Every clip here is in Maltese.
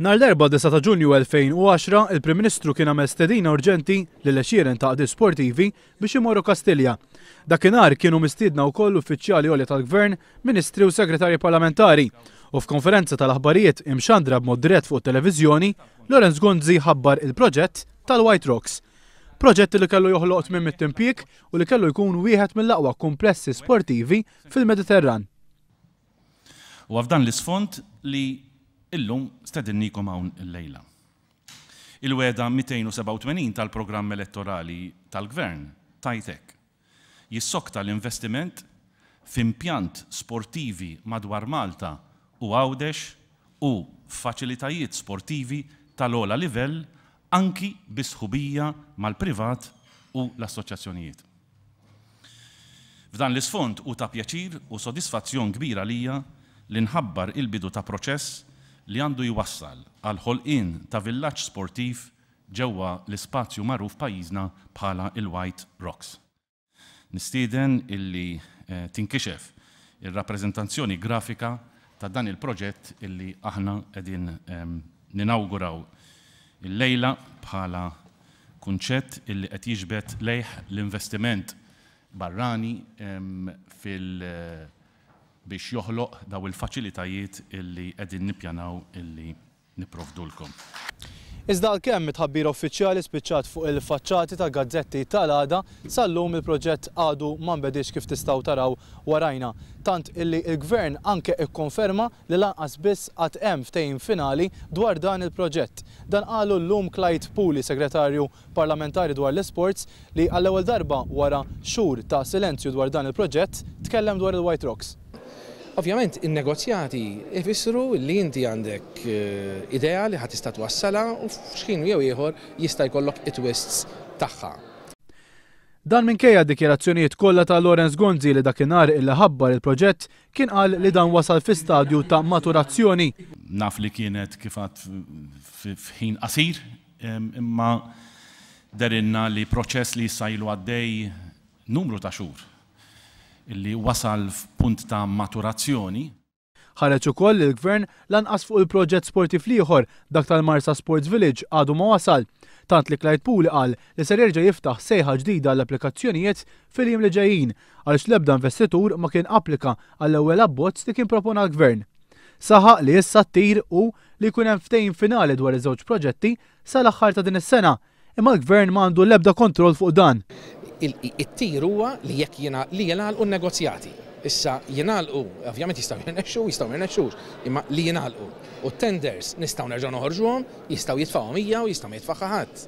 Nhar l-Erbgħa 9 ta' Ġunju 2010, il-Prim Ministru kien għamel stedina urġenti lil għexieren ta' għaqdiet sportivi biex imorru Kastilja. Dakinhar kienu mistiedna wkoll uffiċjali għolja tal-Gvern, Ministri u Segretarji Parlamentari. U f'konferenza tal-aħbarijiet imxandra b'mod dirett fuq it-televiżjoni, Lawrence Gonzi ħabbar il-proġett tal-White Rocks. Proġett li kellu joħloq 800 impjieg u li kellu jkun wieħed mill-aqwa kumplessi sportivi fil-Mediterran. Huwa f'dan l-isfond li illum stedinnikom hawn illejla. Il-wegħda 287 tal-programm elettorali tal-Gvern tgħid hekk, Jissokta l-investiment f'impjant sportivi madwar Malta u Għawdex u f'faċilitajiet sportivi tal-ogħla livell anki bi sħubija mal-privat u l-assoċjazzjonijiet. F'dan l-isfond hu ta' pjaċir u sodisfazzjon kbir għalija li nħabbar il-bidu ta' proċess li għandu jwassal għall-ħolqien ta' villaġġ sportiv ġewwa l-ispazju magħruf f'pajjiżna bħala l-White Rocks. Nistieden illi tinkixef ir-rappreżentanzzjoni grafika ta' dan il-proġett illi aħna qegħdin ninawguraw illejla bħala kunċett illi qed jiġbed lejh l-investiment barrani fil biex joħloq daw il-faċilitajiet illi qegħdin nippjanaw illi nipprovdulkom. Iżda għalkemm it-tħabbira uffiċjali spiċċat fuq il-faċċati tal-gazzetti tal-għada, sal-lum il-proġett għadu ma nbediex kif tistgħu taraw warajna. Tant illi l-Gvern anke kkonferma li lanqas biss għad hemm ftehim finali dwar dan il-proġett. Dan qalu llum Clyde Puli, Segretarju Parlamentari dwar l-Isports, li għall-ewwel darba wara xhur ta' silenzju dwar dan il-proġett, tkellem dwar il-White Rocks. Ovvjament in-negozjati jfissru li inti għandek idea li ħa tista' twassalha u f'x'ħin jew ieħor jista' jkollok it-twists tagħha. Dan minkejja d-dikjarazzjonijiet kollha ta' Lawrence Gonzi li dakinhar illi ħabbar il-proġett kien qal li dan wasal fi stadju ta' maturazzjoni. Naf li kienet kif għedt f'ħin qasir, imma dehrilna li proċess li issa ilu għaddej numru ta' xhur, li wasal f'punt ta' maturazzjoni. Ħareġ ukoll li l-Gvern lanqas fuq il-proġett sportiv l-ieħor, dak tal-Marsa Sports Village, għadu ma wasal. Tant li Clyde Puli qal li ser jerġa' jiftaħ sejħa ġdida għall-applikazzjonijiet fil-jiem li ġejjin għaliex l-ebda investitur ma kien applika għall-ewwel abbozz li kien propona l-Gvern. Saħaq li issa t-tir hu li jkun hemm ftehim finali dwar iż-żewġ proġetti sal-aħħar ta' din is-sena, imma l-Gvern ma għandu l-ebda kontroll fuq dan. It-tir huwa li jekk li jingħalqu n-negozjati. Issa jingħalqu, ovvjament jistgħu jirnexxu, jistgħu ma jirnexxux, imma li jingħalqu. U t-tenders nistgħu nerġgħu noħorġuhom, jistgħu jitfgħuhom hija u jista' ma jitfagħha ħadd.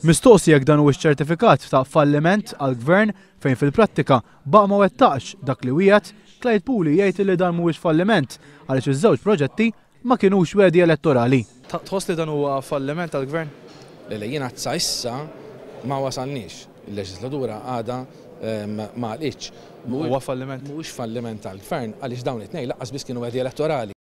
Mistoqsi jekk dan huwiex ċertifikat ta' falliment għall-Gvern fejn fil-prattika baqa' ma wettaqx dak li wiegħed, Clyde Puli jgħid li dan mhuwiex falliment għaliex iż-żewġ proġetti ma kinux wegħdi elettorali. Tħoss li dan huwa falliment għall-Gvern? Le le, jien għad sa issa ma wasalniex. Il-leġislatura għadha ma għalqitx. Huwa falliment? Mhuwiex falliment għall-Gvern għaliex dawn it-tnejn lanqas biss kienu wegħdi elettorali.